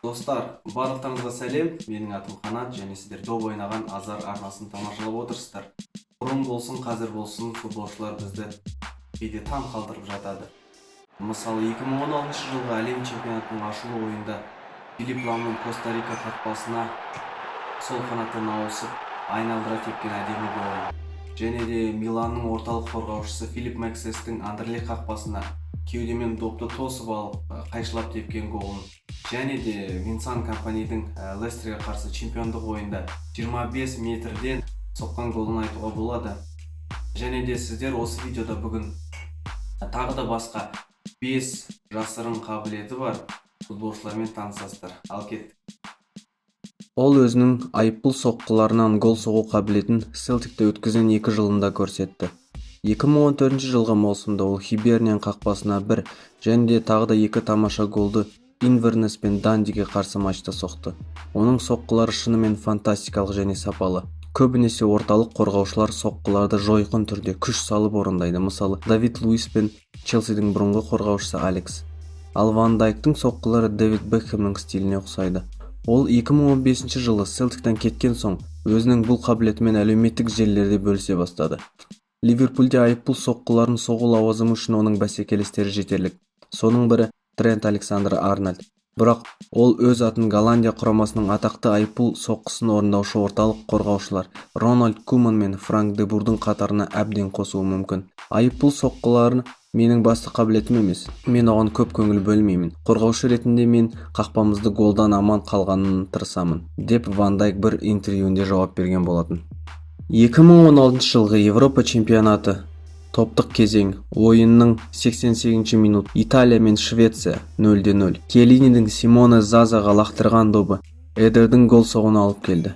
Достар, барлықтарыңызға сәлем! Менің атым Қанат және сіздер «Доп ойнаған Азар» арнасын тамашалап отырсыздар. Бұрын болсын, қазір болсын, футболшылар бізді кейде таң қалдырып жатады. Мысалы, 2016 жылғы әлем чемпионатының ашылу ойында Филипп Ламның Коста-Рика қақпасына сол қанаттан ауысып айналдыра тепкен әдемі голын және де Миланның орталық қорғаушысы Филипп Мексестің Андерлех қақпасына кеудемен допты тосып алып, қайшылап тепкен голын және де Винсан Компанидің Лестерге қарсы чемпиондық ойында 25 метрден соққан голын айтуға болады. Және де сіздер осы видеода бүгін тағы да басқа 5 жасырын қабілеті бар футболшылармен танысасыздар. Ал кеттік! Ол өзінің айыппұл соққыларынан гол соғу қабілетін Селтикте өткізген 2 жылында көрсетті. 2014 жылғы маусымда ол Хиберниан қақпасына бір және де тағы да екі тамаша голды Инвернес пен Дандиге қарсы матчта соқты. Оның соққылары шынымен фантастикалық және сапалы. Көбінесе орталық қорғаушылар соққыларды жойқын түрде күш салып орындайды, мысалы, Давид Луис пен Челсидің бұрынғы қорғаушысы Алекс. Ал Ван Дайктың соққылары Дэвид Бекхэмнің стиліне ұқсайды. Ол 2015 жылы Селтиктен кеткен соң өзінің бұл қабілетімен әлеуметтік желілерде бөлісе бастады. Ливерпульде айыппұл соққыларын соғу лауазымы үшін оның бәсекелестері жетерлік. Соның бірі Трент Александр Арнольд. Бірақ ол өз атын Голландия құрамасының атақты айыппұл соққысын орындаушы орталық қорғаушылар Рональд Куман мен Франк де Бурдың қатарына әбден қосуы мүмкін. «Айыппұл соққылары менің басты қабілетім емес. Мен оған көп көңіл бөлмеймін. Қорғаушы ретінде мен қақпамызды голдан аман қалғанын тырысамын», – деп Ван Дайк бір интервьюінде жауап берген болатын. 2016 жылғы Европа чемпионаты, топтық кезең, ойынның 88 минут, Италия мен Швеция 0-0. Кьеллинидің Симоне Зазаға лақтырған добы Эдердің гол соғуына алып келді.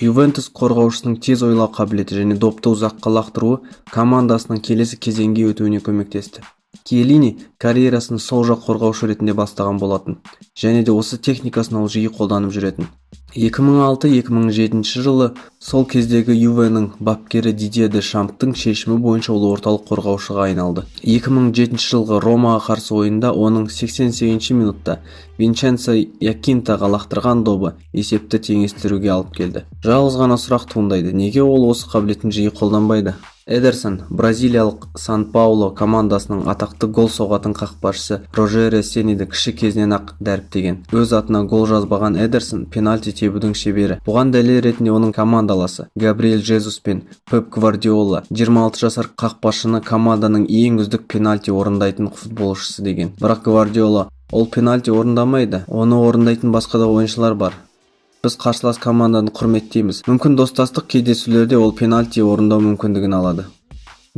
Ювентус қорғаушысының тез ойлау қабілеті және допты ұзаққа лақтыруы командасының келесі кезеңге өтуіне көмектесті. Кьеллини карьерасын сол жақ қорғаушы ретінде бастаған болатын және де осы техникасын ол жиі қолданып жүретін. 2006-2007 жылы сол кездегі Ювенің бапкері Дидье Дешамптың шешімі бойынша ол орталық қорғаушыға айналды. 2007 жылғы Ромаға қарсы ойында оның 88 минутта Винченцо Якинтаға лақтырған добы есепті теңестіруге алып келді. Жалғыз ғана сұрақ туындайды: неге ол осы қабілетін жиі қолданбайды? Эдерсон бразилиялық Сан-Пауло командасының атақты гол соғатын қақпашысы Рожерио Сениді кіші кезінен-ақ дәріптеген. Өз атына гол жазбаған Эдерсон пенальти тебудің шебері. Бұған дәлел ретінде оның командаласы Габриэль Жезус пен Пеп Гвардиола 26 жасар қақпашыны команданың ең үздік пенальти орындайтын футболшысы деген. Бірақ Гвардиола: «Ол пенальти орындамайды, оны орындайтын басқа да ойыншылар бар. Біз қарсылас команданы құрметтейміз. Мүмкін, достастық кездесулерде ол пенальти орындау мүмкіндігін алады».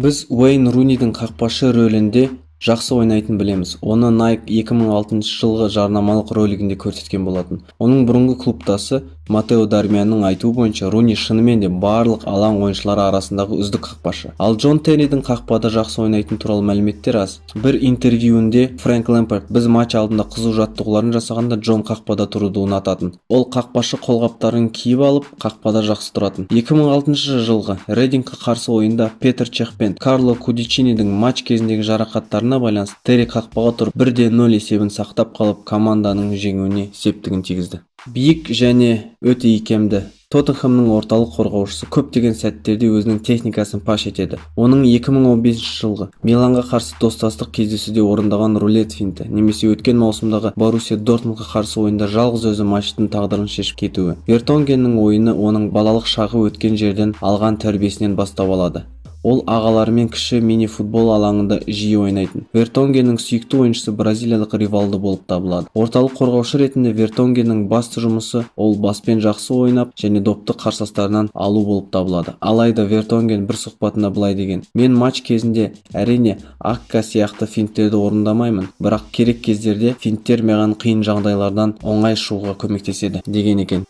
Біз Уэйн Рунидің қақпашы рөлінде жақсы ойнайтынын білеміз. Оны Nike 2006 жылғы жарнамалық ролигінде көрсеткен болатын. Оның бұрынғы клубтасы Матео Дармианның айтуы бойынша, Руни шынымен де барлық алаң ойыншылары арасындағы үздік қақпашы. Ал Джон Терридің қақпада жақсы ойнайтыны туралы мәліметтер аз. Бір интервьюінде Фрэнк Лэмпард: «Біз матч алдында қызу жаттығуларын жасағанда, Джон қақпада тұруды ұнататын. Ол қақпашы қолғаптарын киіп алып, қақпада жақсы тұратын». 2006 жылғы Редингқа қарсы ойында Петр Чех пен Карло Кудичинидің матч кезіндегі жарақаттарына байланысты Терри қақпаға тұрып, 1-0 есебін сақтап қалып, команданың жеңуіне септігін тигізді. Биік және өте икемді Тоттенхэмның орталық қорғаушысы көптеген сәттерде өзінің техникасын паш етеді. Оның 2015 жылғы Миланға қарсы достастық кездесуде орындаған рулет финті немесе өткен маусымдағы Боруссия Дортмундқа қарсы ойында жалғыз өзі матчтың тағдырын шешіп кетуі. Вертонгеннің ойыны оның балалық шағы өткен жерден алған тәрбиесінен бастау алады. Ол ағаларымен кіші мини-футбол алаңында жиі ойнайтын. Вертонгеннің сүйікті ойыншысы бразилиялық Ривалдо болып табылады. Орталық қорғаушы ретінде Вертонгеннің басты жұмысы ол баспен жақсы ойнап және допты қарсыластарынан алу болып табылады. Алайда Вертонген бір сұхбатында былай деген: «Мен матч кезінде, әрине, Акка сияқты финттерді орындамаймын, бірақ керек кездерде финттер маған қиын жағдайлардан оңай шығуға көмектеседі», – деген екен.